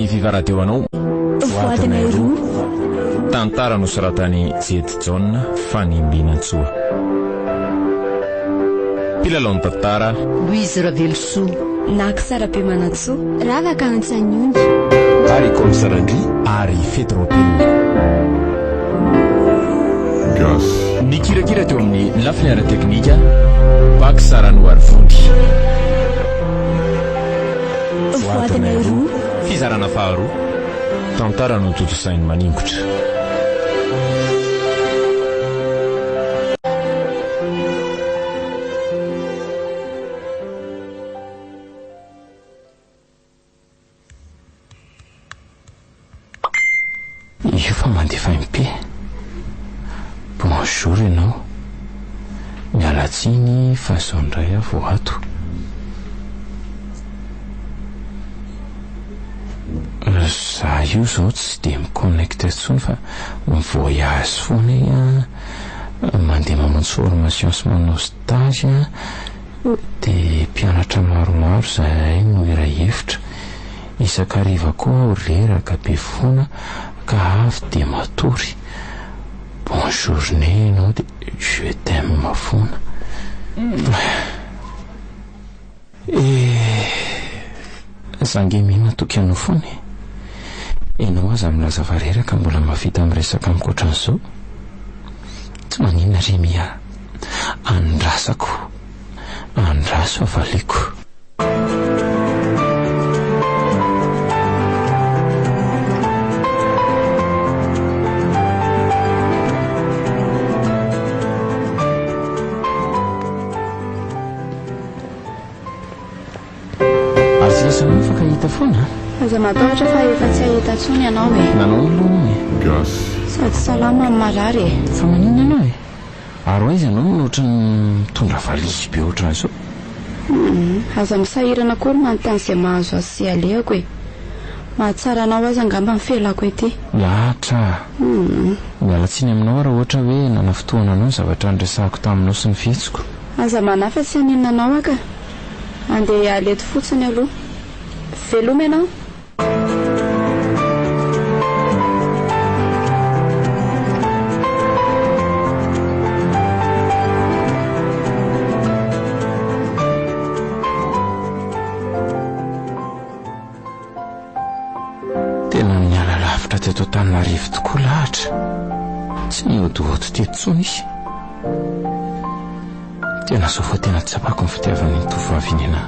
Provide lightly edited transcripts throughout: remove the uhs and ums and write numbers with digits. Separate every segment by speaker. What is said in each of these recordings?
Speaker 1: Nanolotra ny Viva Radio anao.
Speaker 2: Voadinay roa.
Speaker 1: Tantara nosoratan'i Jedy Jaona Fanimbinantsoa. Mpilalao ny tantara.
Speaker 3: Louise Ravelosoa.
Speaker 2: Naky Tsarabemanantsoa. Ravaka Antsaniony.
Speaker 1: Ary Coms Randria ary Fety Robine.
Speaker 4: Gasy.
Speaker 1: Nikirakira teo amin'ny lafiny ara-teknika, Bax Ranoarivony.
Speaker 2: Voadinay roa.
Speaker 1: Fizarana faharoa. Tantara notontosain'i Maningotra. Io fa mandefa MP. Bonjour ianao. Miala tsiny fa izao indray aho vao ato. Za io zao tsy dia mi-connecte intsony fa mi-voyage foana e an, mandeha mamonjy formation sy manao stage an, dia mpianatra maromaro zahay no iray efitra, isan-kariva koa aho reraka be foana ka avy dia matory, bonne journée ianao dia je t'aime foana. Eh! Za nge mino matoky anao foana e! Enao aza milaza fa reraka mbola mahavita miresaka amiko ohatran'izao? Tsy maninona ry Mia a! Andrasako, andraso havaliko. Ary tsy lasa mifankahita foana an!
Speaker 5: Aza matahotra fa efa tsy hahita intsony ianao e!
Speaker 1: Nanao ny lohany e!
Speaker 4: Gasy.
Speaker 5: Sady salama ny marary e!
Speaker 1: Fa maninona ianao e? Ary ho aiza ianao no ohatran'ny mitondra valizy be ohatran'izao?
Speaker 5: Humm, aza misahirana akory manontany izay mahazo azy sy alehako e! Mahatsara anao aza angamba ny fialako ety.
Speaker 1: Lahatra a!
Speaker 5: Humm.
Speaker 1: Miala tsiny aminao aho raha ohatra hoe nanafintohina anao ny zavatra niresahako taminao sy ny fihetsiko.
Speaker 5: Aza manahy fa tsy haninona anao aho ka. Andeha hiala eto fotsiny aloha. Veloma ianao.
Speaker 1: Tena niala lavitra teto Antananarivo tokoa lahatra. Tsy nihodihody teto intsony izy. Tena zao vao tena tsapako ny fitiavan'iny tovovavy iny anah.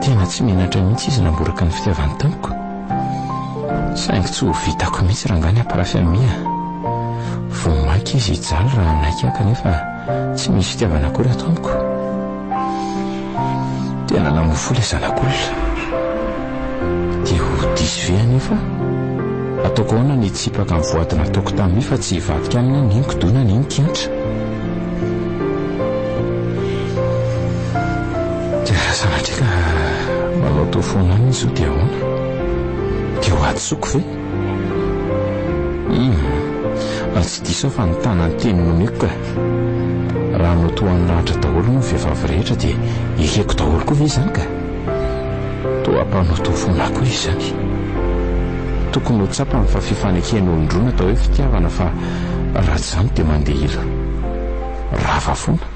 Speaker 1: Tena tsy menatra mihitsy izy namboraka ny fitiavany tamiko. Saingy tsy ho vitako mihitsy rangahy ny hampirafy an'i Mia. Vao mainka izy hijaly raha hanaiky ahy kanefa tsy misy fitiavana akory ato amiko. Tena namoy fo ilay zanak'olona. Dia ho diso ve anefa aho? Ataoko ahoana ny hitsipaka ny voady nataoko tamin'i fa tsy hivadika aminy aho n'inon-kidona n'inonkiantra? Dia raha sanatria ka manao toa foana aminy izy io dia ahoana? Dia ho hadisoako ve? Hum, tsy diso aho fa nitana ny teny nomeko ka. Raha notohan'ny lahatra daholo moa ny vehivavy rehetra dia ekeko daholo koa ve izany ka? Toa mpanao foana koa izy izany. Tokony ho tsapany fa fifaneken'olon-droa no atao hoe fitiavana fa raha tsy izany dia mandeha ila rava foana.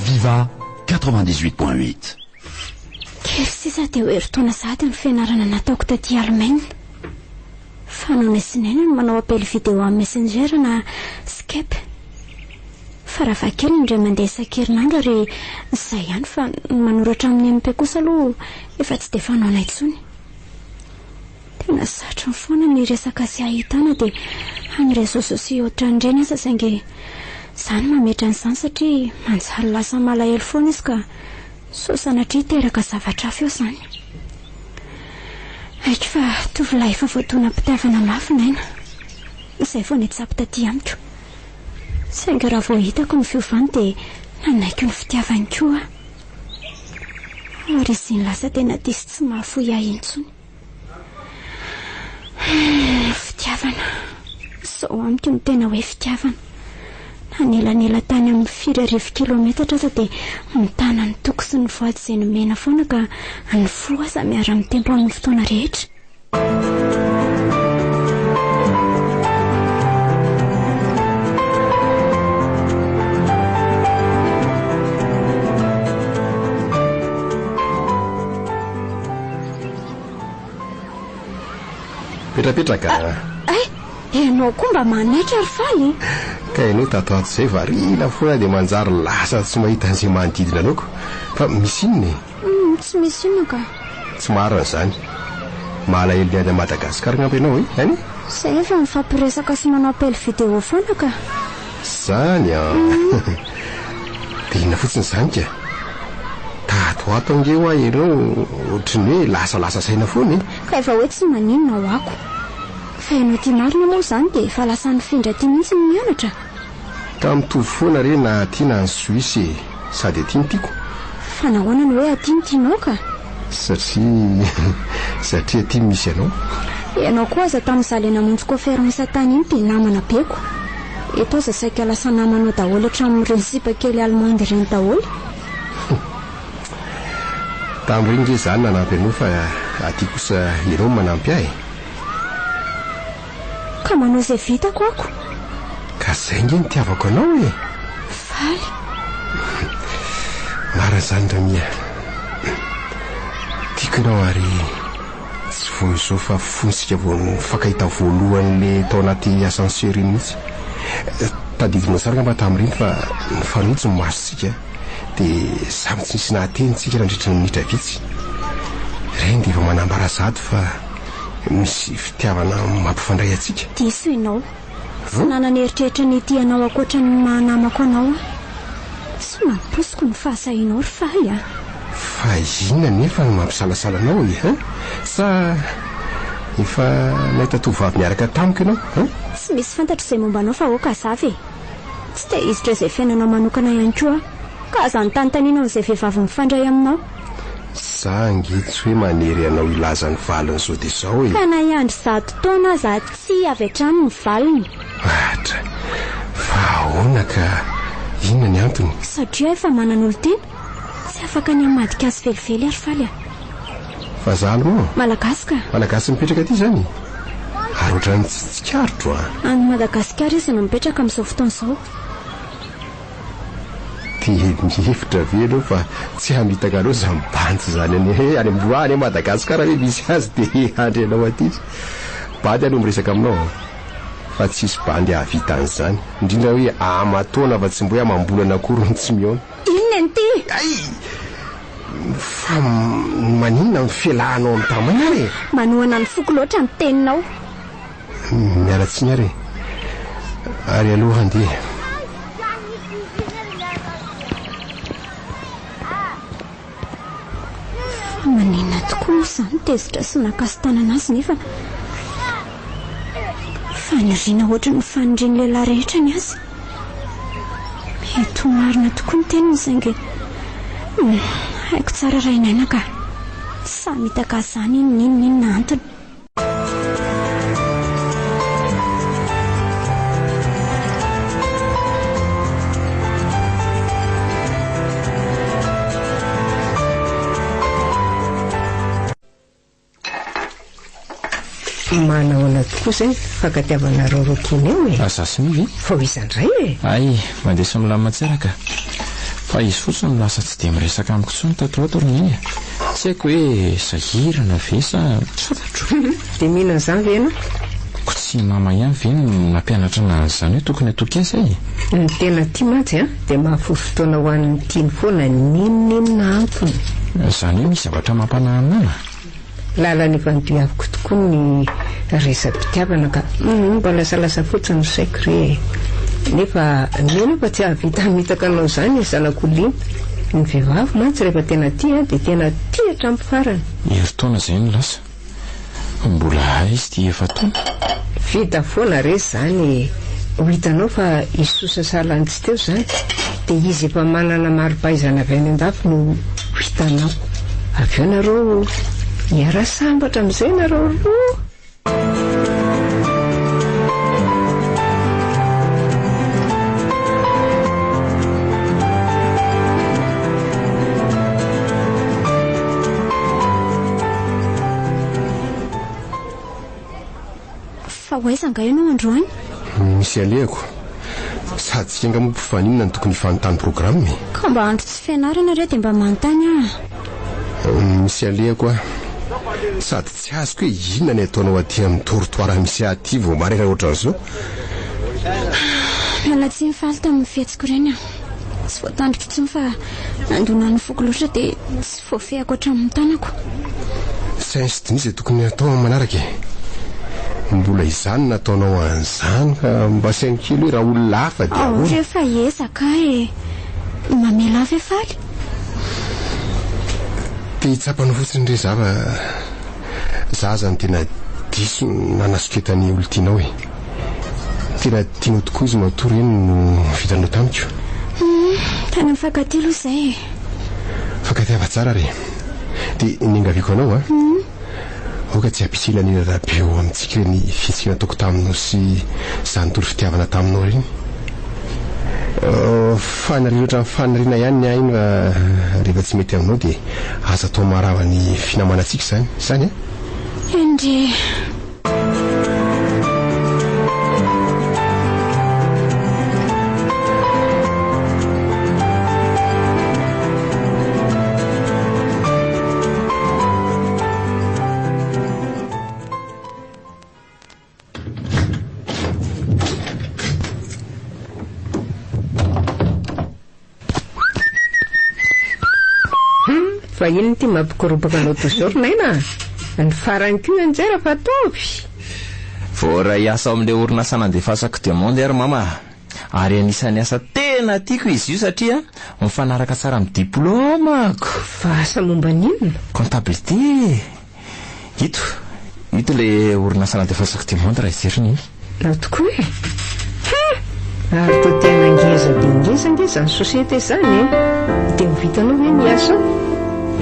Speaker 6: Viva 98.8.
Speaker 2: Kely sisa dia ho herintaona sahady ny fianarana nataoko taty Allemagne. Fanaonay sy Neny ny manao appel vidéo amin'ny Messenger na Skype. Farafahakeliny indray mandeha isan-kerinandro ary izay ihany fa ny manoratra amin'ny MP kosa aloha efa tsy dia fanaonay intsony. Tena satriny foana ny hiresaka sy hahitana dia amin'ny réseaux sociaux ohatran'ireny aza saingy za no mametra an'izany satria manjary lasa malahelo foana izy ka sao sanatria hiteraka zavatra hafa eo izany. Haiko fa tovolahy efa voadonam-pitiavana mafy Naina. Izay vao nitsabo taty amiko. Saingy raha vao hitako ny fiovany dia nanaiky ny fitiavany koa aho. Ary izy iny lasa tena diso tsy mahafoy ahy intsony. Fitiavana. Izao amiko no tena hoe fitiavana. Na nielanela tany amin'ny firy arivo kilometatra aza dia mitana ny toky sy ny voady izay nomena foana ka ny fo aza miara-mitempo amin'ny fotoana rehetra.
Speaker 3: Petrapetraka a!
Speaker 2: Ay! Ianao koa mba manaitra ry Faly e!
Speaker 3: Ka ianao tato ato izay variana foana dia manjary lasa tsy mahita an'izay manodidina anao ko! Fa misy inona e?
Speaker 2: Hum, tsy misy inona ka!
Speaker 3: Tsy marina izany. Malahelo ny any Madagasikara angamba ianao e? Any?
Speaker 2: Izay efa mifampiresaka sy manao appel vidéo foana ka!
Speaker 3: Izany an! Dia inona fotsiny izany ka? Tato ho ato ange hoa ianao ohatry ny hoe lasalasa saina foana e!
Speaker 2: Ka efa hoe tsy maninona ho'ako. Fa ianao aty marina moa izany dia efa lasa nifindra aty mihitsy no mianatra?
Speaker 3: Ka mitovy foana re na aty na any Suisse e! Sady aty no tiako.
Speaker 2: Fa nahoana no hoe aty no tianao ka?
Speaker 3: Satria, satria aty no misy anao.
Speaker 2: Ianao koa aza tamin'izaho ilay namonjy conférence tany iny dia namana beko. Eto aza saika lasa namanao daholo hatramin'ireny sipa kely allemande ireny daholo.
Speaker 3: Tamin'ireny nge izaho no nanampy anao fa aty kosa ianao no manampy ahy e.
Speaker 2: Ka manao izay vitako ako.
Speaker 3: Ka izay nge no itiavako anao e.
Speaker 2: Faly.
Speaker 3: Marina izany Ramia. Tiako ianao ary tsy vao izao fa fony isika vao nifankahita voalohany le tao anaty ascenseur iny mihitsy. Tadidinao tsara angamba tamin'ireny fa nifanojo ny masontsika dia samy tsy nisy nahateny tsika nandritra ny minitra vitsy. Ireny dia efa manambara sahady fa misy fitiavana mampifandray antsika.
Speaker 2: Diso ianao. Tsy nanana eritreritra ny hitia anao ankoatra ny maha namako anao aho. Tsy nampoiziko ny fahasahianao ry Fahy a!
Speaker 3: Fa inona anefa no mampisalasala anao e? Hein? Sa efa nahita tovovavy niaraka tamiko ianao? Hein?
Speaker 2: Tsy misy fantatro izay momba anao fa aoka hazava e! Tsy te hiditra izay fiainanao manokana ihany koa aho. Ka aza anontanintaniana amin'izay vehivavy mifandray aminao.
Speaker 3: Za ange tsy hoe manery anao hilaza ny valiny izao dia izao e!
Speaker 2: Ka na hiandry zato taona aza tsia avy hatrany ny valiny.
Speaker 3: Atra! Fa ahoana ka? Inona ny antony?
Speaker 2: Satria efa manana olon-tiana, tsy afaka ny hamadika azy velively ary Faly a!
Speaker 3: Vazaha allemand?
Speaker 2: Malagasy ka!
Speaker 3: Malagasy mipetraka aty izany? Ary ohatran'ny tsy tsikaritro a!
Speaker 2: Any Madagasikara izy no mipetraka amin'izao fotoana izao.
Speaker 3: Dia mihevitra ve ianao fa tsy hamitaka anao izany bandy izany any e? Any amboa any Madagascar ve misy azy dia handry anao aty izy? Bandy aloha miresaka aminao an! Fa tsisy bandy hahavita an'izany, indrindra hoe aman-taona fa tsy mba hoe amam-bolana akory no tsy mihaona.
Speaker 2: Inona ny ity?
Speaker 3: Hay! Fa maninona ny fialahanao amin'ny tamaina ary e?
Speaker 2: Manohana ny foko loatra ny teninao.
Speaker 3: Miala tsiny ary e. Ary aloha handeha.
Speaker 2: Fa maninona tokoa moa izaho no tezitra sy nakasi-tanana azy nefa faniriana ohatry ny fanirian'ny lehilahy rehetra ny azy. Mety ho marina tokoa ny teniny saingy haiko tsara raha i Naina ka. Tsy sahy mitaka azy izany n'inona n'inona antony.
Speaker 4: Manahoana tokoa izay fifankatiavanareo roa kely eo e?
Speaker 1: Za sy Mivy?
Speaker 4: Fa ho iza indray e?
Speaker 1: Hay, mandeha sy milamina tsara ka. Fa izy fotsiny no lasa tsy dia miresaka amiko intsony tato ho ato ry Neny a. Tsy haiko hoe sahirana ve sa tsy fantatro.
Speaker 4: Dia mino an'izany ve ianao?
Speaker 1: Ko tsy i mama ihany ve no nampianatra anah an'izany hoe tokony hatoky azy e?
Speaker 4: Ny tena tia mantsy an, dia mahafoy fotoana ho an'ny tiany foana n'inon'inona antony.
Speaker 1: Izany hoe misy zavatra mampanahy anah?
Speaker 4: Lalana efa nodiaviko tokoa ny resa-pitiavana ka humm mba lasalasa fotsiny ny saiko re e! Nefa mino aho fa tsy hahavita hamitaka anao izany io zanak'olona iny. Ny vehivavy mantsy rehefa tena tia dia tena tia hatramin'ny farany.
Speaker 1: Herintaona izay no lasa. Mbola aiza ity efa-taona?
Speaker 4: Vita foana re izany e! Ho hitanao fa hisosa sahala ny tsy teo izany dia izy efa manana mari-pahaizana avy any an-dafy no ho hitanao. Avy eo nareo hiara-sambatra amin'izay nareo roa.
Speaker 2: Fa ho aiza angaha ianao androany?
Speaker 3: Misy alehako. Sady tsika angaha moa mpifaninana no tokony hifanontany programme e.
Speaker 2: Ka mba andro tsy fianarana re dia mba manontany aho.
Speaker 3: Misy alehako aho. Sady tsy azoko hoe inona ny ataonao aty amin'ny dortoir misy ahy aty vao maraina ohatran'izao.
Speaker 2: Miala tsiny faly tamin'ny fihetsiko ireny aho. Tsy voatandriko intsony fa nandona ny foko loatra dia tsy voafehiko hatramin'ny tanako.
Speaker 3: Saino sy diniho izay tokony hatao amin'ny manaraka e. Mbola izany no nataonao an'izany ka mba saino kely hoe raha olona hafa dia
Speaker 2: ahoana? Ao re fa ezaka e. Mamela ahy ve Faly?
Speaker 3: Te hitsapa anao fotsiny re za fa za aza no tena diso nanasoketa ny olon-tianao e. Tena tianao tokoa izy matoa ireny no vitanao tamiko.
Speaker 2: Humm, tena mifankatia aloha izay e.
Speaker 3: Mifankatiava tsara re. Dia ny iangaviako anao an, aoka tsy hampisy elanelana be eo amintsika ireny fihetsika nataoko taminao sy izaho nitory fitiavana taminao ireny. Faniriana ohatran'ny faniriana ihany ny ahy iny fa rehefa tsy mety aminao dia aza atao maharava ny finamanantsika izany. Izany an?
Speaker 2: Eny re.
Speaker 4: Hum, fa inona ity mampikoropaka anao toy izao ry Naina a? Ny farany koa hianjera fa ataovy!
Speaker 1: Voaray asa ao amin'ilay orinasa nandefasako demande aho ry mama a! Ary anisan'ny asa tena tiako izy io satria mifanaraka tsara amin'ny diplaomako!
Speaker 4: Fa asa momba ny inona?
Speaker 1: Comptabilité e! Ito, ito ilay orinasa nandefasako demande raha hijery ny.
Speaker 4: Ao tokoa e! He! Ary toa tena ngeza dia ngeza ange izany société izany e! Dia ho vitanao ve ny hiasa ao?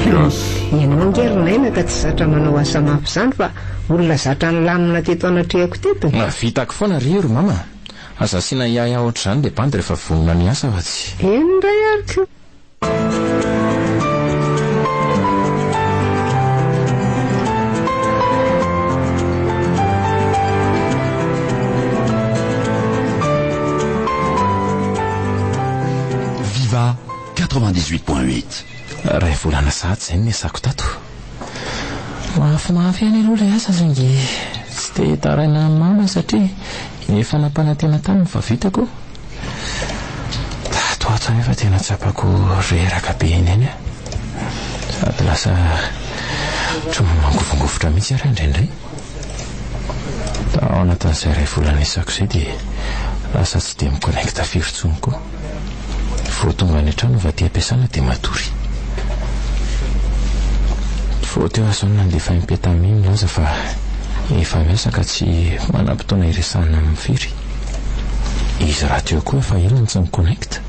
Speaker 4: Hum! Ianao ange ry Naina ka tsy zatra manao asa mafy izany fa olona zatra nilamina teto anatrehako teto e!
Speaker 1: Vitako foana ry ry mama a! Aza asiana ahiahy ohatr'izany ilay bandy rehefa vonona ny hiasa fa tsy.
Speaker 4: Eny indray ary ko!
Speaker 6: Viva 98.8.
Speaker 1: Iray volana sahady izay no niasako tato. Mafimafy ihany aloha ilay asa saingy tsy te hitaraina an'i mama satria efa nampanantena taminy fa vitako. Tato ato anefa tena tsapako reraka be eny ihany aho. Sady lasa ohatran'ny mangovingovitra mihitsy ary aho indraindray. Tao anatin'izay iray volana isako izay dia lasa tsy dia mi-connecte firy intsony koa. Vao tonga any an-trano avy aty am-piasana dia matory. Vao teo aho izao no nandefa MP taminy nilaza fa efa miasa ka tsy manam-potoana hiresahana aminy firy. Izy rahateo koa efa ela no tsy mi-connecte.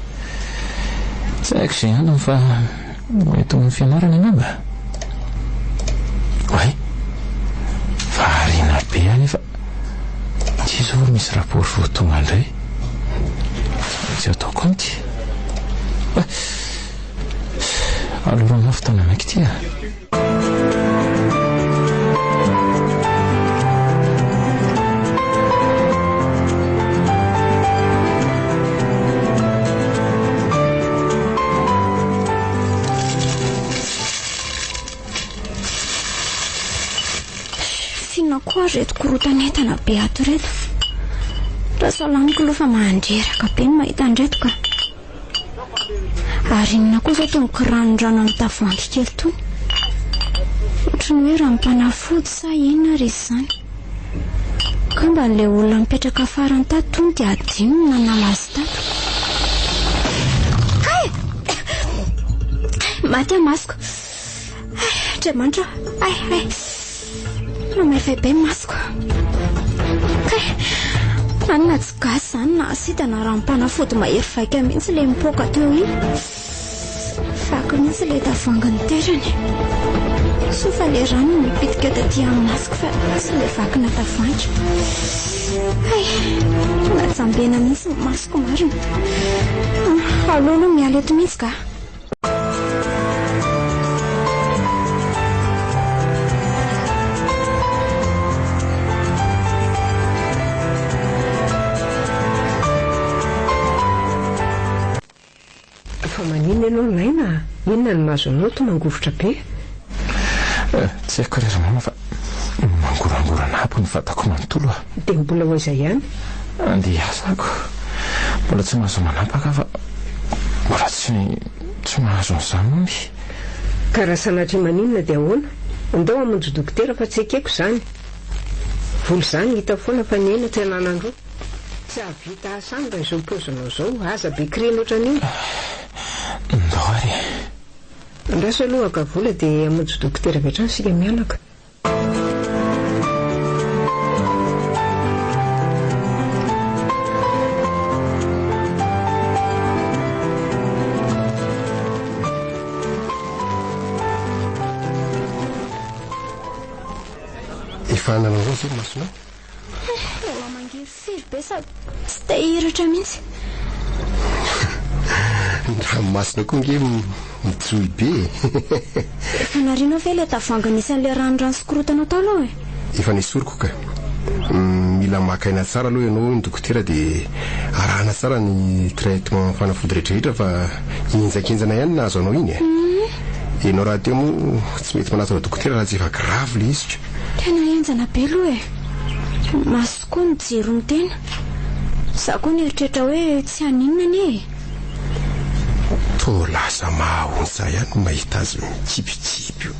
Speaker 1: Tsy haiko izay antony fa mety ho ny fianarana angamba. Oay! Variana be aho nefa ity izao ry misy rapport vao tonga indray. Tsy atao kaonty. Aleo rangahy fotoana maika ity a.
Speaker 2: F'inona koa ary ireto korotan'entana be ato ireto? Lasa laniko aloha fa mandreraka be ny mahita an'ireto ka. Ary inona koa izao itony kiranorano amin'ny tavoahangy kely itony? Ohatry ny hoe ranom-panafody sa inona ary izy izany? Angamba ilay olona nipetraka farany tato hono dia adino ny nanala azy tato. Hay! Maty aho masoko. Hay, Andriamanitra ô! Hay, hay! Mamefe be ny masoko. Kay! Any na tsy gasy izany na asida na ranom-panafody mahery vaika mihitsy ilay nipoaka teo iny. Vaky mihitsy ilay tavoahangy niterany. Soa fa ilay rano no nipitika taty amin'ny masoko fa tsy ilay vakina tavoahangy. Hay! Najambena mihitsy ny masoko marina. Aleo aloha miala eto mihitsy ka.
Speaker 4: Fa maninona ianao Naina a? Inona no mahazo anao toa mangovitra be?
Speaker 1: Tsy haiko re ry mama fa mangorangorana aby ny vatako manontolo a!
Speaker 4: Dia mbola ho aiza ihany?
Speaker 1: Andeha hiasa ako. Mbola tsy mahazo manapaka aho fa mbola tsy tsy mahazo an'izany hono e!
Speaker 4: Ka raha sanatria maninona dia ahoana? Ndao hamonjy dokotera fa tsy ekeko izany. Vola izany hita foana fa ny aina tsy ananan-droa. Tsy hahavita asa any raha izao paozinao izao. Aza be kireny ohatran'io.
Speaker 1: Ndao ary e!
Speaker 4: Andraso aloha haka vola dia hamonjy dokotera avy hatrany isika mianaka.
Speaker 3: Efa nanao izao ve ny masonao?
Speaker 2: Mbola mangirifiry be sady tsy te hihiratra mihitsy.
Speaker 3: Ny ranomasina koa ange mijohy be e.
Speaker 2: Efa narianao ve ilay tavoahangy nisy an'ilay ranorano sy korontana tao aloha e?
Speaker 3: Efa nesoriko ka. Mila maka aina tsara aloha ianao hoy ny dokotera dia arahana tsara ny traitement fanafody rehetrarehetra fa henjakenjana ihany ny nahazo anao iny e. Ianao rahateo moa tsy mety manatona dokotera raha tsy efa grave ilay izy ka.
Speaker 2: Tena henjana be aloha e. Maso koa ny jiro ny tena. Za koa nieritreritra hoe tsy haninona anie e.
Speaker 3: Toa lasa mahaontsa ihany ny mahita azy mikipikipy io.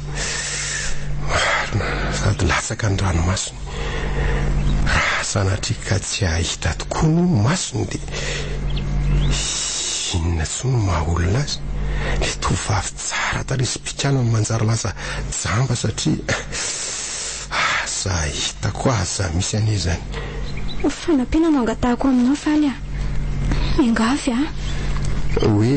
Speaker 3: Marina, sady latsaka ny ranomasony. Raha sanatria ka tsy hahita tokoa moa ny masony dia inona intsony no maha olona azy? Ilay tovovavy tsara tarehy sy bikàna no manjary lasa jamba satria aza hitako aza misy anie izany.
Speaker 2: Fanampiana no angatahako aminao Faly a! Miangavy a!
Speaker 3: Hoe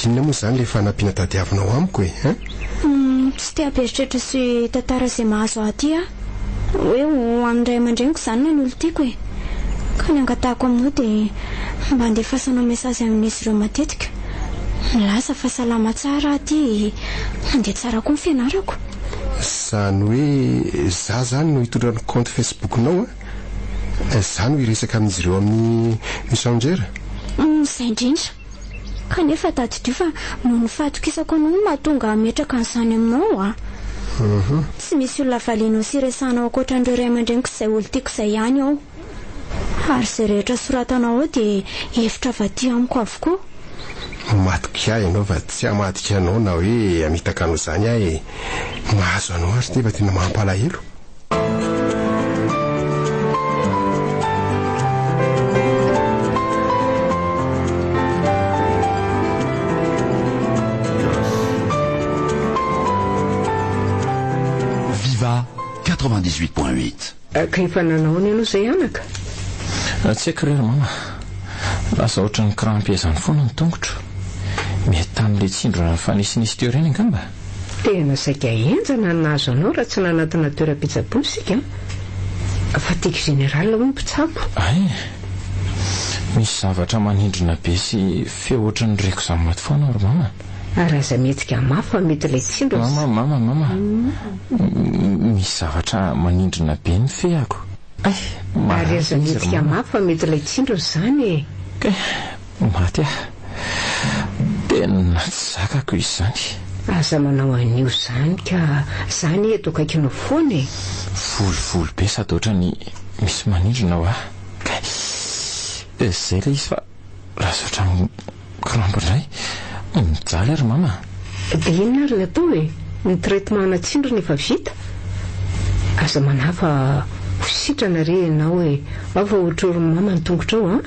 Speaker 3: inona moa izany ilay fanampiana tadiavinao amiko e? Hein?
Speaker 2: Tsy te hampieritreritra sy hitantara izay mahazo ahy aty aho. Hoe ho an'ny ray aman-dreniko izany na ny olon-tiako e. Ka ny angatahako aminao dia mba andefasanao message amin'izy ireo matetika. Milaza fa salama tsara aho aty, mandeha tsara koa ny fianarako.
Speaker 3: Izany hoe za izany no hitondra ny compte Facebook-nao an? Za no hiresaka amin'izy ireo amin'ny Messenger?
Speaker 2: Izay indrindra. Kanefa tadidio fa noho ny fahatokisako anao no mahatonga hametraka an'izany aminao a! Tsy misy olona valianao sy iresahanao ankoatra an'ireo ray aman-dreniko sy izay olon-tiako izay ihany ao. Ary izay rehetra soratanao ao dia hevitra avy aty amiko avokoa.
Speaker 3: Matoky ahy ianao fa tsy hamadika anao na hoe hamitaka anao izany aho e! Mahazo anao ary nefa tena mampalahelo.
Speaker 6: Viva 98.8.
Speaker 4: Ka efa nanao ahoana ianao izay anaka?
Speaker 1: Tsy haiko re ry mama. Lasa ohatran'ny crampes izany foana ny tongotro. Mety tamin'ilay tsindrona nifanisinisy teo ireny angamba?
Speaker 4: Tena saika henjana ny nahazo anao raha tsy nanatona toeram-pitsaboana isika an! Fatigue générale hoy ny mpitsabo.
Speaker 1: Hay! Misy zavatra manindrona be sy feo ohatran'ny reko izany maty foana aho ry mama.
Speaker 4: Ary aza mihetsika mafy fa mety ilay tsindrona.
Speaker 1: Mama, mama, mama! Misy zavatra manindrona be ny fehako. Hay!
Speaker 4: Ary
Speaker 1: Marary
Speaker 4: aza
Speaker 1: mihitsy ry
Speaker 4: mihetsika
Speaker 1: mama.
Speaker 4: mafy fa mety ilay tsindrona izany e!
Speaker 1: Kay! Maty aho. Tena tsy zakako izy izany.
Speaker 4: Aza manao an'io izany ka. Za anie eto akaikinao foana e.
Speaker 1: Volovolo be sady ohatrany misy manindrona hoa. Kay. Izay ilay izy fa lasa ohatran'ny crampe indray. Mijaly aho ry mama a.
Speaker 4: Dia inona ary ny atao e? Ny traitement ana tsindrona efa vita. Aza manahy fa ho sitrana re ianao e. Ao fa hotrorin'i mama ny tongotrao an.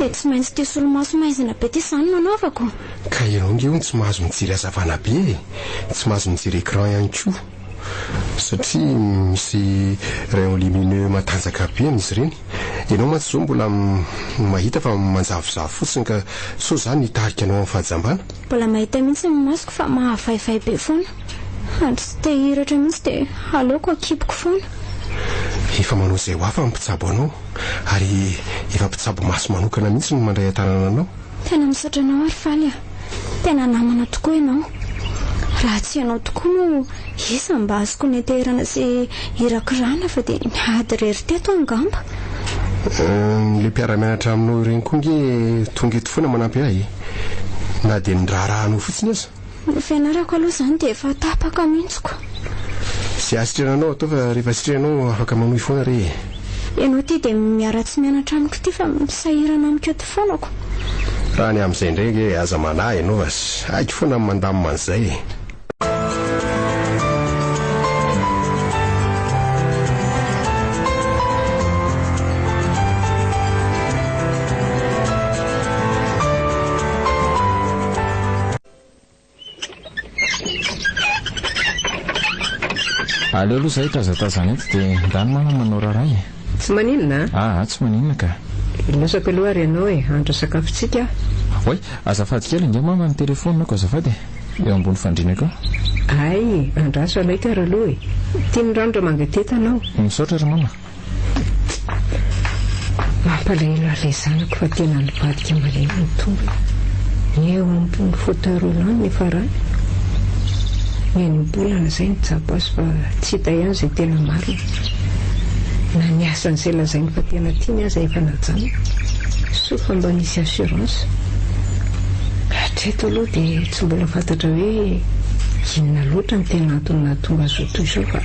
Speaker 2: Dia tsy maintsy ity solomaso maizina be ity izany no anaovako?
Speaker 3: Ka ianao ange hono tsy mahazo mijery hazavana be e! Tsy mahazo mijery écran ihany koa. Satria misy rayon lumineux matanjaka be amin'izy ireny. Ianao mantsy izao mbola mahita fa manjavozavo fotsiny ka sao izany hitarika anao amin'ny fahajambana?
Speaker 2: Mbola mahita mihitsy ny masoko fa mahavaivay be foana. Ary tsy te hihiratra mihitsy dia aleoko akipiko foana.
Speaker 3: Efa manao izay ho afany ny mpitsabo anao ary efa mpitsabo maso manokana mihitsy no mandray an-tanana anao.
Speaker 2: Tena misaotra anao ary Faly a. Tena namana tokoa ianao. Raha tsy ianao tokoa moa iza mba azoko nianteherana sy hirakirana fa dia niady irery teto aho angamba.
Speaker 3: Ilay mpiara-mianatra aminao ireny koa ange tonga eto foana manampy ahy e. Na dia ny raharahanao fotsiny aza.
Speaker 2: Ny fianarako aloha izany dia efa tapaka mihitsy ko.
Speaker 3: Izay hasitrana anao atao fa rehefa sitrana ianao afaka manohy foana re e.
Speaker 2: Ianao ity dia miara-tsy mianatra amiko ity fa misahirana amiko eto foana ko.
Speaker 3: Raha ny amin'izay indray ange aza manahy ianao fa haiko foana ny mandamina an'izay e.
Speaker 1: Aleo aloha izahay tazatazana eto dia ndany mama manao raharaha e.
Speaker 4: Tsy maninona
Speaker 1: a? Aa tsy maninona ka.
Speaker 4: Ilozako aloha ary ianao e, hahandro sakafontsika
Speaker 1: aho. Oay, azafady kely angaha mama ny telefaoniko azafady e. Eo ambony fandriana eo.
Speaker 4: Hay, andraso alaiko ary aloha e. Tian'ny rano raha mangetaheta anao.
Speaker 1: Misaotra ry mama.
Speaker 4: Mampalahelo ahy ilay zanako fa tena nivadika malemy ny tongony. Eo ambony fauteuil roulant ny niafarany. Ny enim-bolana izay nitsabo azy fa tsy hita ihany izay tena marina. Na ny asany izay lazainy fa tena tiany aza efa najanona. Soa fa mba nisy assurance. Hatreto aloha dia tsy mbola fantatra hoe inona loatra ny tena antony nahatonga azy ho toy izao fa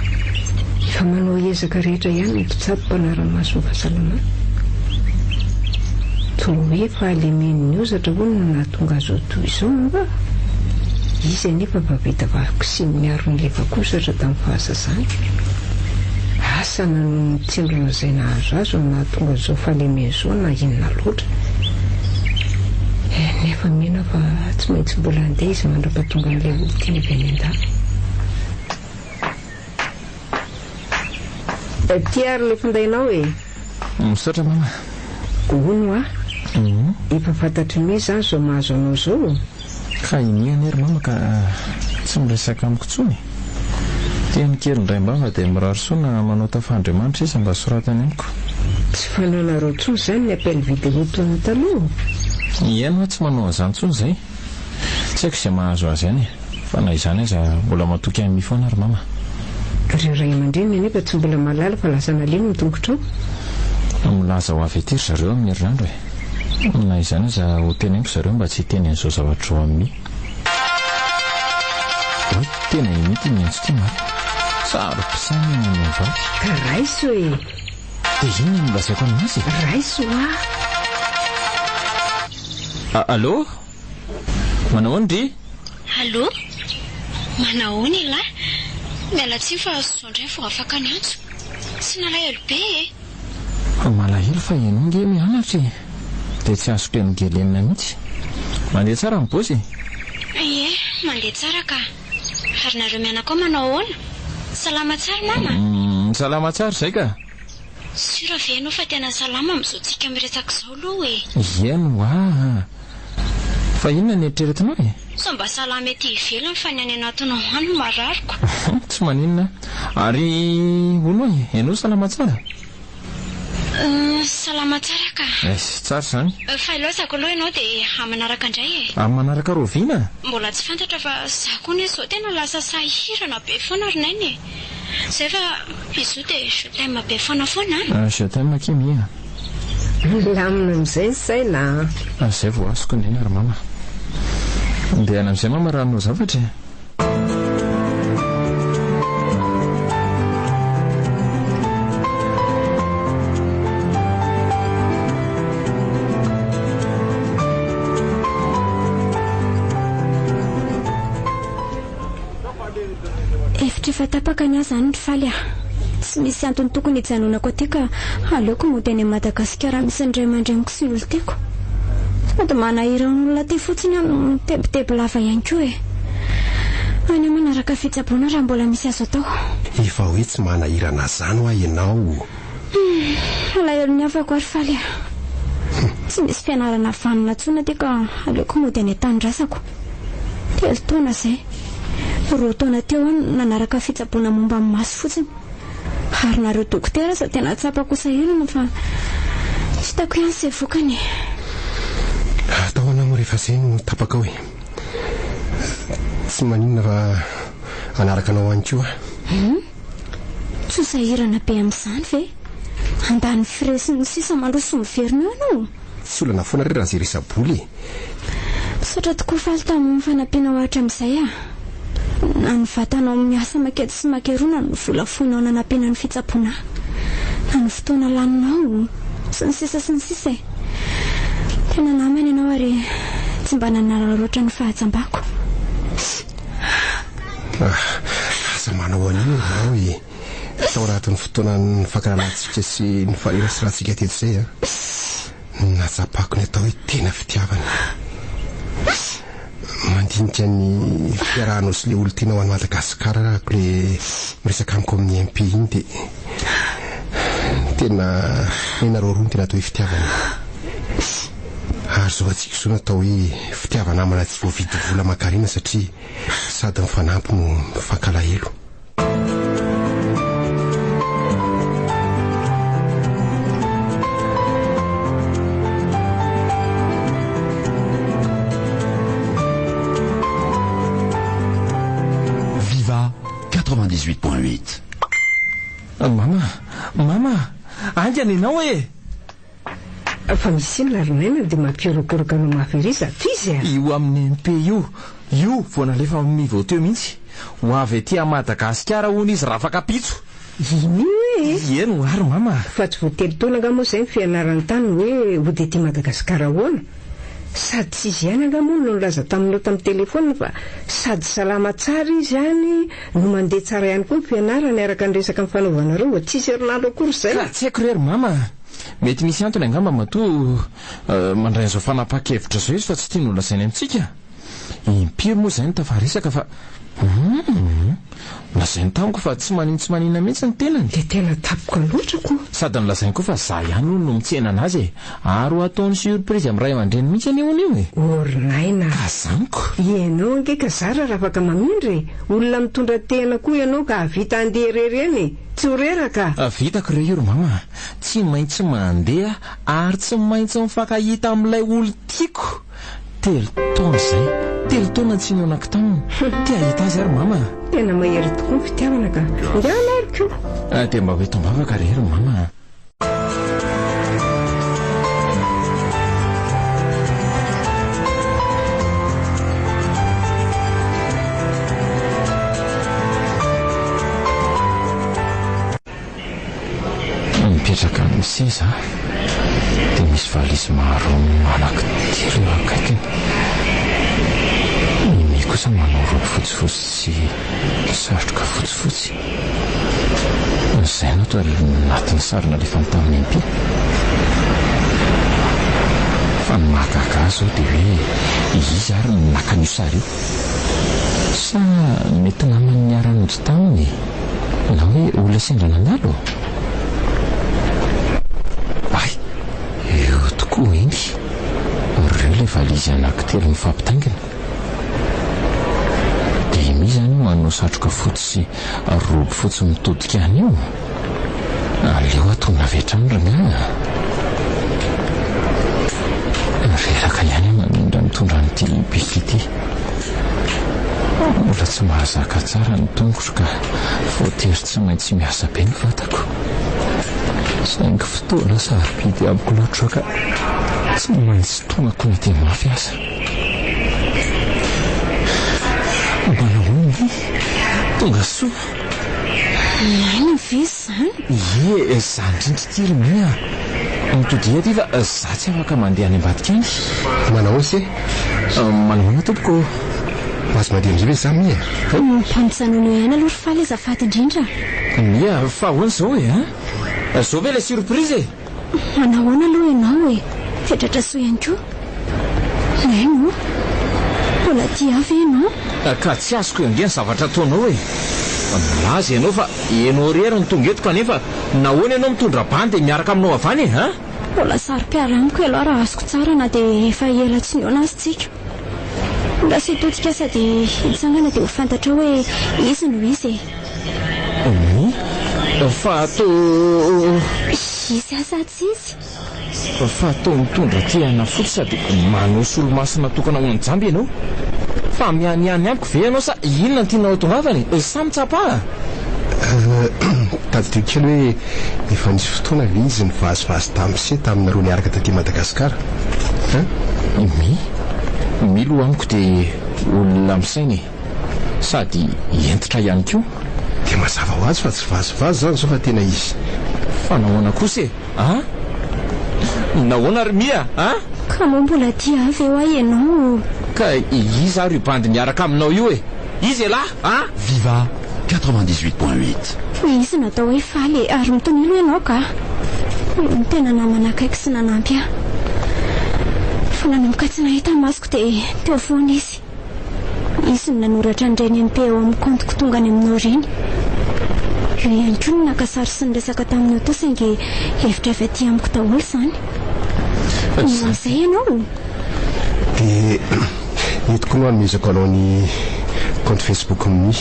Speaker 4: efa manao ezaka rehetra ihany ny mpitsabo mpanara-maso ny fahasalamana. Toa hoe fahalemen'ny hozatra hono no nahatonga azy ho toy izao angaha? Izy anefa efa vita vaksiny miaro ny lefakozatra tamin'ny fahazazany. Asa na noho ny tsindrona izay nahazo azy no nahatonga izao fahalemeny izao na inona loatra. Nefa mino aho fa tsy maintsy mbola handeha izy mandra-pahatongan'ilay olon-tiany avy any an-dafy. Ity ary ilay findainao e!
Speaker 1: Misaotra mama.
Speaker 4: Hono hoa, efa fantatr'i Mia izany izao mahazo anao izao?
Speaker 1: Fa i Mia anie ry mama ka tsy miresaka amiko intsony e! Teny kely indraim-bava dia mirary soa na manao tafa Andriamanitra iza mba soratany amiko.
Speaker 4: Tsy fanaonareo intsony izany ny appel vidéo toy ny taloha?
Speaker 1: Ieny hoa tsy manao an'izany intsony izay. Tsy haiko izay mahazo azy any e! Fa na izany aza mbola matoky an'i Mi foana ry mama.
Speaker 4: Ireo ray aman-dreniny anefa tsy mbola mahalala fa lasa nalemy ny tongotrao.
Speaker 1: Milaza ho avy aty ry zareo amin'ny herinandro e! Na izany aza ho teneniko zareo mba tsy hiteny an'izao zavatra izao amin'i Mi. Oay, tena i Mi ity miantso ity marina. Saro-pisainana ny vavy.
Speaker 4: Ka raiso e!
Speaker 1: Dia inona no lazaiko amin'izy e?
Speaker 4: Raiso hoa!
Speaker 1: Allô? Manahoana ndry?
Speaker 2: Allô? Manahoana ialahy? Miala tsiny fa zao indray vao afaka niantso. Tsy nalahelo be e!
Speaker 1: Malahelo fa ianao ange mianatra e! Dia tsy azoko enogelenina mihitsy. Mandeha tsara ny bozy e?
Speaker 2: Ie, mandeha tsara ka. Ary nareo mianakao manao ahoana? Salama tsara mama?
Speaker 1: Salama tsara izay ka.
Speaker 2: Sûr ve ianao fa tena salama amin'izao tsika miresaka izao aloha e?
Speaker 1: Ieny hoa a! Fa inona ny eritreretinao e?
Speaker 2: Sao mba salama ety ivelany fa ny any anatinao any no marariko.
Speaker 1: Tsy maninona. Ary hono e, ianao salama tsara?
Speaker 2: Salama tsara ka.
Speaker 1: Eiss, tsara izany.
Speaker 2: Fa ilaozako aloha ianao dia amin'ny manaraka indray e.
Speaker 1: Amin'ny manaraka rahoviana?
Speaker 2: Mbola tsy fantatra fa za koa anie izao tena lasa sahirana be foana ry Naina e. Zay fa bisous dia je t'aime be foana foana an.
Speaker 1: Je t'aime akia Mia a.
Speaker 4: Milamina amin'izay ny saina
Speaker 1: a. Zay vao azoko neny ry mama. Ndehana amin'izay mama raha hanao zavatra e.
Speaker 2: Hevitra efa tapaka ny ahy izany ry Faly a! Tsy misy antony tokony hijanonako aty ka aleoko mody any Madagasikara misy ny ray aman-dreniko sy ny olon-tiako. Sady manahirana olona aty fotsiny aho no mitebiteby lava ihany koa e! Any aho manaraka fitsaboana raha mbola misy azo atao.
Speaker 3: Efa hoe tsy manahirana zany hoa ianao.
Speaker 2: Humm, alahelo ny havako ary Faly a! Tsy misy fianarana vanona intsony aty ka aleoko mody any an-tanindrazako. Telo taona izay. Roa taona teo aho no nanaraka fitsaboana momba ny maso fotsiny. Ary nareo dokotera aza tena tsapako ho sahirana fa tsy hitako ihany izay vokany e.
Speaker 3: Atao ahoana moa re. Rehefa izay no tapakao e. Tsy maninona fa hanaraka anao any koa aho.
Speaker 2: Hum. Tsy ho sahirana be amin'izany ve? Handany frais sy ny sisa mandroso miverina eo ianao?
Speaker 3: Tsy olana foana re raha izay resa-bola e.
Speaker 2: Misaotra tokoa Faly tamin'ny fanampianao hatramin'izay ah. Na ny vatanao miasa manketsy sy mankeroa na ny vola foinao nanampiana ny fitsaboana ahy. Na ny fotoana laninao sy ny sisa sy ny sisa e. Tena namana ianao ary tsy mba nanararaotra ny fahajambako.
Speaker 3: Ah, aza manao an'io ianao e. Tao anatin'ny fotoana nifankahalalantsika sy nifaneraseratsika teto izay an, no nahatsapako ny atao hoe tena fitiavana. Mandinika ny fiarahanao sy ilay olon-tianao any Madagasikara arako ilay miresaka amiko amin'ny MP iny dia tena ianareo roa no tena atao hoe fitiavana. Ary izao antsika izao no atao hoe fitiava-namana tsy voavidy vola aman-karena satria sady mifanampy no mifankalahelo.
Speaker 6: Viva 98.8.
Speaker 1: Mama, mama, haingana ianao e!
Speaker 4: Fa misy inona ry Naina dia mampiorokoroka anao mafy ery izato izy a!
Speaker 1: Io amin'ny MP io, io vao nalefa amin'ny vao teo mihitsy. Ho avy aty à Madagasikara hono izy rafakapitso.
Speaker 4: Ino io e?
Speaker 1: Ie no ary mama.
Speaker 4: Fa tsy vao telo taona angaha moa izay ny fianarany tany hoe hody aty Madagasikara ahoana? Sady tsy izy ihany angaha moa no nilaza taminao tamin'ny telefaonina fa sady salama tsara izy any no mandeha tsara ihany koa ny fianarany araka ny resaka nifanaovanareo vao tsisy herinandro akory izay.
Speaker 1: Ka tsy haiko re ry mama a! Mety misy antony angamba matoa mandray an'izao fanapahan-kevitra izao izy fa tsy tiany holazainy amintsika. Impiry moa izay no tafaresaka fa humm! Lazainy tamiko fa tsy manin-tsy manina mihitsy ny tenany.
Speaker 4: Dia tena tampoka loatra ko!
Speaker 1: Sady nolazainy koa fa za ihany hono no mitsena anazy e! Ary ho ataony surprise amin'ny ray aman-dreny mihitsy anie hono io e!
Speaker 4: O ry Naina a!
Speaker 1: Ka zaniko!
Speaker 4: Ianao ange ka zara raha afaka mamindra e! Olona mitondra tena koa ianao ka hahavita handeha irery eny e! Tsy ho reraka?
Speaker 1: Vitako re io ry mama a! Tsy maintsy mandeha ary tsy maintsy mifankahita amin'ilay olon-tiako! Telo taona izay. Telo taona tsy nionako taminy. Te hahita azy aho ry mama a!
Speaker 4: Tena mahery tokoa ny fitiavana ka. Ndana ary ko!
Speaker 1: Dia mba ho eto am-bavaka re ry mama a! Mipetraka amin'ny seza aho dia misy valizy maro anankitelo eo akaikiny. Mimi kosa manao robe fotsifotsy sy satroka fotsifotsy. Izay no ato anatin'ny sary nalefany tamin'ny MP. Fa ny mahagaga ahy izao dia hoe iza ary no naka an'io sary io? Sa mety namany niara-nody taminy na hoe olona sendra nandalo? Hay! Eo tokoa iny! Ireo ilay valizy anankitelo mifampitaingina. Dia i Mi izany io manao satroka fotsy sy robe fotsy mitodika any io? Aleo atonina avy hatrany rangahy a! Reraka ihany aho mamindra mitondra an'ity bike ity. Mbola tsy mahazaka tsara ny tongotro ka voatery tsy maintsy miasa be ny vatako. Saingy fotoana sarobidy amiko loatra izao ka tsy maintsy tonako na dia mafy aza. Mba nahoana moa? Tonga soa.
Speaker 2: Naina ve izany?
Speaker 1: Ie, za indrindra ity ry Mi a! Mitodiha aty fa za tsy afaka mandeha any ambadika any.
Speaker 3: Manahoana se?
Speaker 1: Manahoana tompoko ô?
Speaker 3: Mahazo mandeha amin'izay ve za Mi a?
Speaker 2: Mpampijanona eo ihany aloha ry Faly azafady indrindra.
Speaker 1: Mi a, fa ahoana izao e? An? Zao ve ilay surprise e?
Speaker 2: Manahoana aloha ianao e? Dia tratra soa ihany koa. Naina o! Mbola tia ahy ve ianao?
Speaker 1: Ka tsy azoko ange ny zavatra ataonao e! Milaza ianao fa ianao irery no tonga eto kanefa nahoana ianao mitondra bandy miaraka aminao avy any e? An?
Speaker 2: Mbola saro-piaro amiko ialahy raha azoko tsara na dia efa ela tsy nihaona aza tsika. Lasa hitodika sady hitsangana dia ho fantatrao hoe iza no iza e!
Speaker 1: Ny? Fa toa.
Speaker 2: Izy aza tsy izy.
Speaker 1: Fa toa mitondra tehana fotsy sady manao solomaso natokana ho an'ny jamba ianao. Fa mihanihany amiko ve ianao sa inona no tianao hatongavana e? Sa mitsapa ahy?
Speaker 3: Tadidio kely hoe efa nisy fotoana ve izy nivazivazy tamin'i Se taminareo niaraka taty Madagasikara? Hein?
Speaker 1: Mi? Milo amiko dia olona misaina e! Sady hentitra ihany koa.
Speaker 3: Dia mazava ho azy fa tsy vazivazy izany izao fa tena izy.
Speaker 1: Fa nahoana kosa e? A! Nahoana ry Mia a?
Speaker 2: Ka moa mbola tia ahy ve hoa ianao?
Speaker 1: Ka iza ary io bandy miaraka aminao io e? Iza ialahy a?
Speaker 6: Viva 98.8.
Speaker 2: Izy no atao hoe faly e, ary mitonilo ianao ka. Io no tena namana akaiky sy nanampy ahy. Vao nanomboka tsy nahita ny masoko dia teo foana izy. Izy no nanoratra an'ireny MP ao amin'ny kaontiko tonga any aminao ireny. Io ihany koa no naka sary sy niresaka taminao teo saingy hevitra avy aty amiko daholo izany. Mino an'izay ianao?
Speaker 3: Dia eto koa no hanomezako anao ny kaonty Facebook-n'i.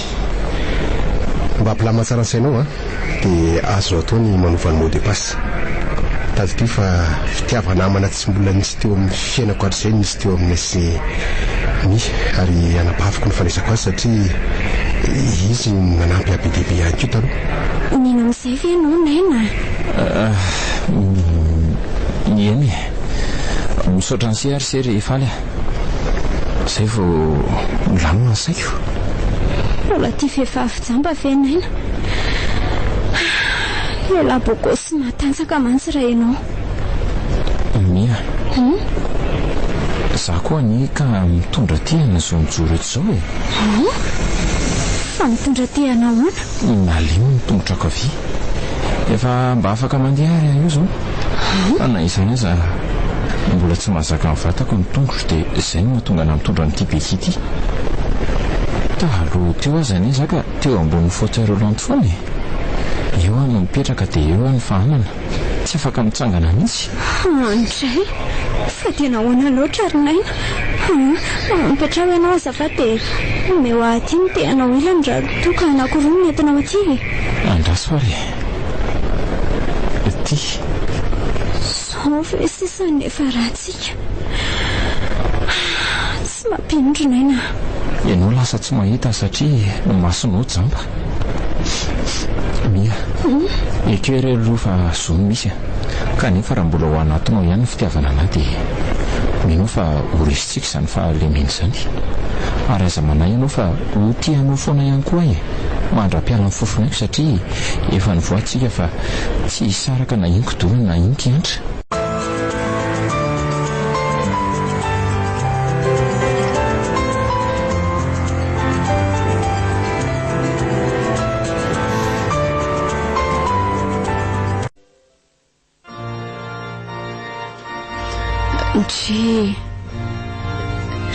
Speaker 3: Mba hampilamina tsara ny sainao an! Dia azonao atao ny manova ny mot de passe. Tadidio fa fitiava-namana tsy mbola nisy teo amin'ny fiainako hatrizay no nisy teo aminay sy Mi ary anabaviko ny fandraisako azy satria izy no nanampy ahy be dia be ihany koa taloha.
Speaker 2: Mino amin'izay ve ianao Naina?
Speaker 1: Eny e. Misaotra an'i se ary se ry Faly a. Izay vao milamina ny saiko.
Speaker 2: Mbola tia vehivavy jamba ve Naina? Lehilahy bogosy sy matanjaka mantsy raha ianao.
Speaker 1: Mia. Hum? Za koa anie ka mitondra tehana izao mijoro eto izao e.
Speaker 2: Hum? Fa mitondra tehana ahoana?
Speaker 1: Malemy ny tongotrako havia. Efa mba afaka mandeha ary aho io izao. Fa na izany aza mbola tsy mahazaka ny vatako ny tongotro dia izay no mahatonga anah mitondra an'ity béquille ity. Taloha teo aza anie za ka teo ambonin'ny fauteuil roulant foana e. Eo aho no mipetraka dia eo aho no fahanana. Tsy afaka mitsangana mihitsy.
Speaker 2: Andray! Fa dia nahoana loatra ry Naina? Hum, mipetraha ianao azafady dia omeo ahy aty ny tehanao ilany raha toa ka anankiroa no nentinao aty e.
Speaker 1: Andraso ary e. Ity.
Speaker 2: Izao ve sisa no efa ratsika? Tsy mampino ry Naina a.
Speaker 1: Ianao lasa tsy mahita satria ny masonao jamba. Mia, ekeo re aloha fa zo no misy a. Kanefa raha mbola ao anatinao ihany ny fitiavana anah dia mino aho fa ho resintsika izany fahalemena izany. Ary aza manahy ianao fa ho tia anao foana ihany koa aho e. Mandra-piala ny fofonaiko satria efa nivoady tsika fa tsy hisaraka na inko-doha na inko-hiantra.
Speaker 5: Ndry!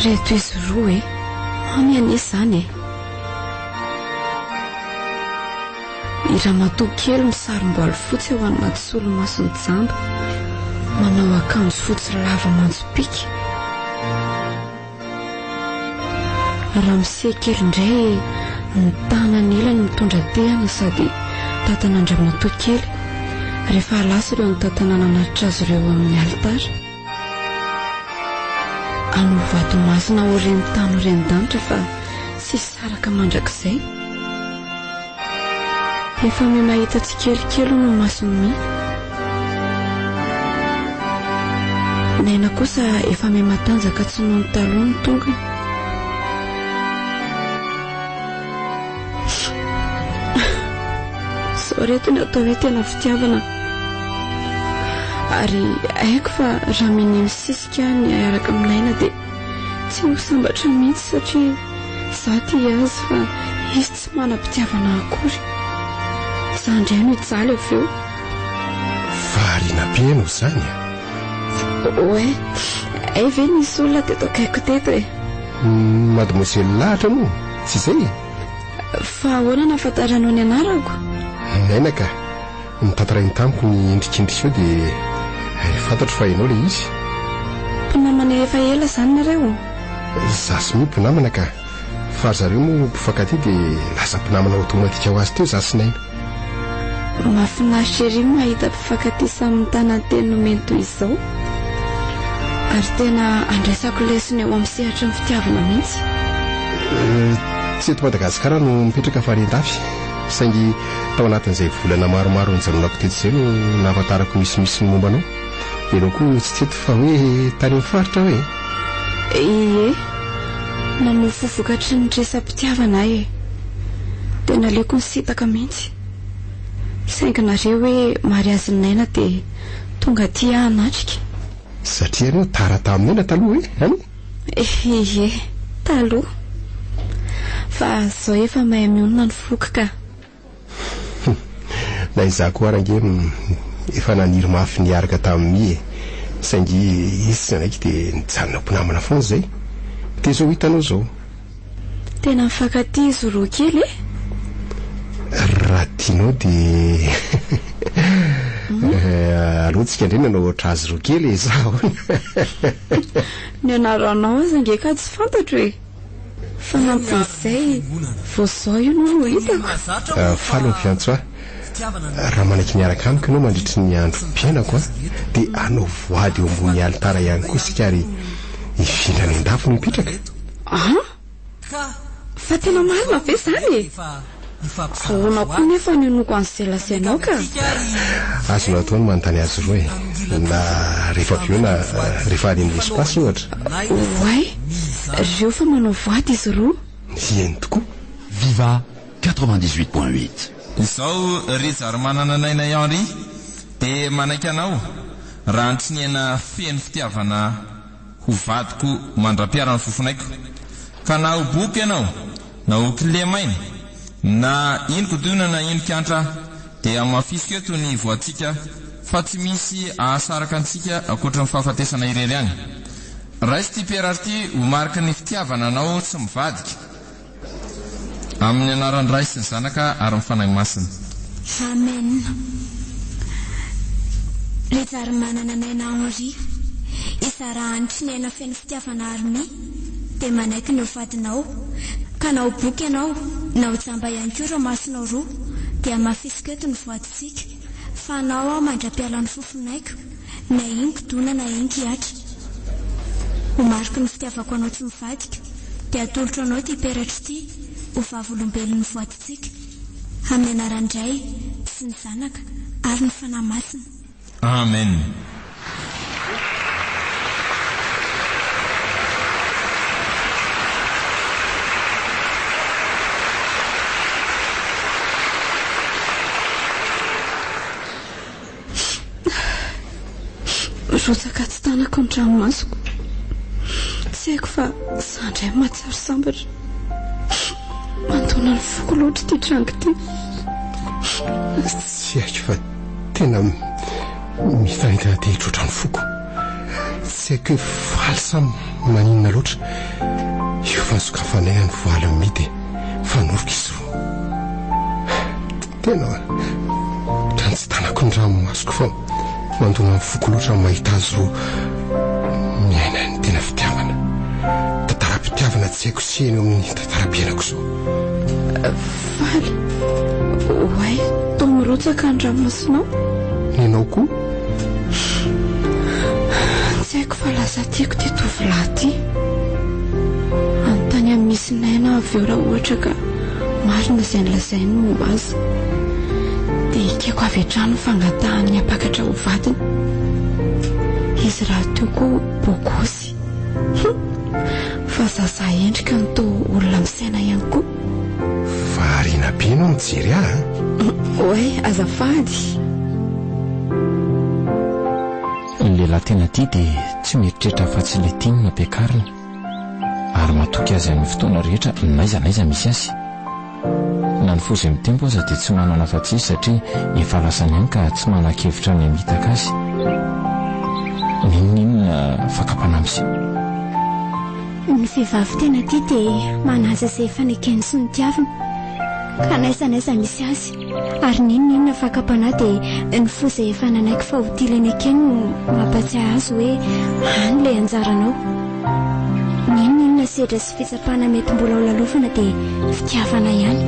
Speaker 5: Reto izy roa e! Mamy anie izany e! I ramatoa kely misarom-boaly fotsy ao anaty solomasony jamba, manao akanjo fotsy lava manjopiaka. Ramose kely indray ny tanany ilany mitondra tehana sady tantana an-dramatoa kely rehefa lasa ireo nitantana nanatitra azy ireo amin'ny alitara. Hanao vato masina ho ren'ny tany ho ren'ny danitra fa tsy hisaraka mandrakizay. Efa miha-mahita tsikelikely hono ny mason'i Mia. Naina kosa efa miha-matanjaka tsy noho ny taloha ny tongony. Izao reto ny atao hoe tena fitiavana. Ary haiko fa raha minia misisika ny hiaraka amin'i Naina dia tsy ho sambatra mihitsy satria za tia azy fa izy tsy manam-pitiavana akory. Za indray no hijaly avy eo.
Speaker 3: Variana be ianao izany a!
Speaker 5: Oay, hay ve nisy olona teto akaiko teto e!
Speaker 3: Mademoiselle Lahatra moa, tsy izay e?
Speaker 5: Fa ahoana nahafantaranao ny anarako?
Speaker 3: Naina ka! Notantarainy tamiko ny endrikendrikao dia fantatro fa ianao ilay izy.
Speaker 5: Mpinamana efa ela izany nareo?
Speaker 3: Za sy Mia mpinamana ka! Fa ry zareo moa mpifankatia dia lasa mpinamana automatique ho azy teo za sy Naina.
Speaker 5: Mahafinaritra ery ny mahita mpifankatia samy mitana ny teny nomeny toy izao. Ary tena andraisako lesona eo amin'ny sehatry ny fitiavana mihitsy.
Speaker 3: Tsy eto Madagasikara no mipetraka fa any an-dafy. Saingy tao anatin'izay volana maromaro nijanonako teto izay no nahafantarako misimisy ny momba anao. Ianao koa tsy teto fa hoe tany amin'ny faritra hoe?
Speaker 5: Ie. Namoa fo vokatry ny resa-pitiavana aho e. Dia naleoko nisintaka mihitsy. Saingy nareo hoe mariazin'i Naina dia tonga aty aho hanatrika.
Speaker 3: Satria ianao tara tamin'i Naina taloha e? An?
Speaker 5: Ie, taloha. Fa izao efa mahay mionona ny foko ka.
Speaker 3: Na izaho koa ary ange efa naniry mafy ny hiaraka tamin'i Mi e. Saingy izy tsy nanaiky dia nijanona ho mpinamana foana izay. Dia izao hitanao izao.
Speaker 5: Tena mifankatia izy roa kely e!
Speaker 3: Raha tianao dia aleo tsika indray nanao ohatr'azy roa kely e, sa ahoana?
Speaker 5: Ny anaranao aza ange ka tsy fantatro e! Fanampin'izay, vao izao io no hitako.
Speaker 3: Faly ny fiantso ahy. Raha manaiky miaraka amiko ianao mandritry ny androm-piainako dia hanao voady eo ambony alitara ihany koa isika ary hifindra any an-dafy no hipetraka.
Speaker 5: An? Fa tena marina ve izany e? Ahoana koa nefa no inoako an'izay lazainao ka?
Speaker 3: Azonao atao ny manontany azy roa e! Na rehefa avy eo na rehefa any amin'ny espace ohatra.
Speaker 5: Oay! Reo fa manao voady izy roa.
Speaker 3: Eny tokoa.
Speaker 6: Viva 98.8.
Speaker 1: Izao Rijarimanana Naina Henri dia manaiky anao raha antriniaina feno fitiavana ho vadiko mandra-piara ny fofonaiko. Ka na ho boka ianao, na ho kilemaina, na inon-kodona na inon-kiantra dia hamafisiko eto ny voantsika fa tsy misy ahasaraka antsika ankoatry ny fahafatesana irery ihany. Raiso ity Pierre ity ho mariky ny fitiavana anao tsy mivadika. Amin'ny anaran'ny Ray sy ny Zanaka ary ny Fanahy Masina.
Speaker 2: Amen. Rijarimanana Naina Henri, Izarahanitry ny aina feno fitiavana Army, dia manaiky ny ho vadinao, ka na ho boka ianao, na ho jamba ihany koa ireo masonao roa, dia hamafisiko eto ny voadintsika, fa anao aho mandra-pialan'ny fofonaiko, na inon-kidona na inon-kihatra. Ho mariky ny fitiavako anao tsy mivadika, dia atolotro anao ity peratra ity ho vavolombelon'ny voadintsika, amin'ny anaran'ny Ray sy ny Zanaka ary ny Fanahy Masina.
Speaker 1: Amen.
Speaker 5: Rotsaka tsy tanako ny ranomasoko. Tsy haiko fa za indray mahatsiaro sambatra. Mandona ny foko loatra ity tranga ity.
Speaker 3: Tsy haiko fa tena mitaintaina te hitroatra ny foko. Tsy haiko hoe faly sa maninona loatra. Io fa nosokafanay ny voaly mihidy e. Fanoroka izy roa. Tena ohatran'ny tsy tanako ny ranomasoko fa mandona ny foko loatra ny mahita azy roa miaina ny tena fitiavana. Tantaram-pitiavana tsy haiko sy heno amin'ny tantaram-piainako izao.
Speaker 5: Faly, oay, toa mirotsaka ny ranomasonao.
Speaker 3: Nenao koa?
Speaker 5: Tsy haiko fa lasa tiako ity tovolahy ity. Anontany amin'i Miss Naina aho avy eo raha ohatra ka marina izay nolazainy momba azy. Dia ekeko avy hatrany ny fangatahany ny hampakatra ho vadiny. Izy rahateo koa bogosy. Hum! Fa zaza endrika no toa olona misaina ihany koa.
Speaker 3: Variana be ianao mijery ahy an!
Speaker 5: Oay, azafady.
Speaker 1: Ny lehilahy tena tia dia tsy mieritreritra afa-tsy ilay tiany no ampiakarina ary matoky azy amin'ny fotoana rehetra n'aiza n'aiza misy azy. Na ny fo izay mitempo aza dia tsy manana afa-tsy izy satria efa lasany ihany ka tsy manan-kevitra ny hamitaka azy. N'inon'inona fakam-panahy miseho.
Speaker 2: Ny vehivavy tena tia dia manaja izay efa nekeny sy notiaviny, ka n'aiza n'aiza misy azy, ary n'inon'inona fakam-panahy dia ny fo izay efa nanaiky fa ho tia ilay nekeny no mampatsiahy azy hoe any ilay anjaranao. N'inon'inona sedra sy fitsapana mety mbola ho lalovana dia fitiavana ihany.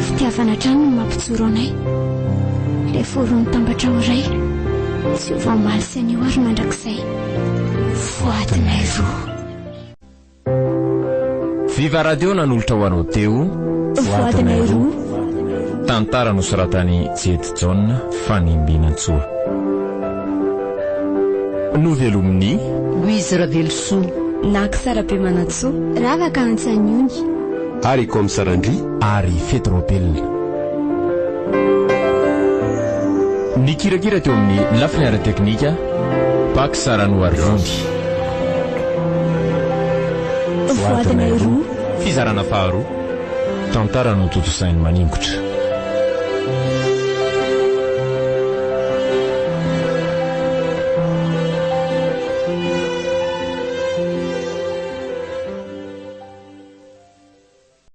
Speaker 2: Fitiavana hatrany no mampijoro anay. Ilay fo roa nitambatra ho iray. Tsy ho omaly sy anio ary mandrakizay. Voadinay roa.
Speaker 1: Viva Radio nanolotra ho anao teo
Speaker 2: Voadinay roa.
Speaker 1: Tantara nosoratan'i Jedy Jaona Fanimbinantsoa. Novelomin'i.
Speaker 4: Louise Ravelosoa.
Speaker 5: Nax Rabemanantsoa.
Speaker 2: Ravaka Antsaniony.
Speaker 3: Ary Comsa Randria.
Speaker 1: Ary Fety Raobelina. Nikirakira teo amin'ny lafiny ara-teknika, Pax Ranoarivony.
Speaker 2: Voadinay roa.
Speaker 1: Fizarana faharoa. Tantara notontosain'i Maningotra.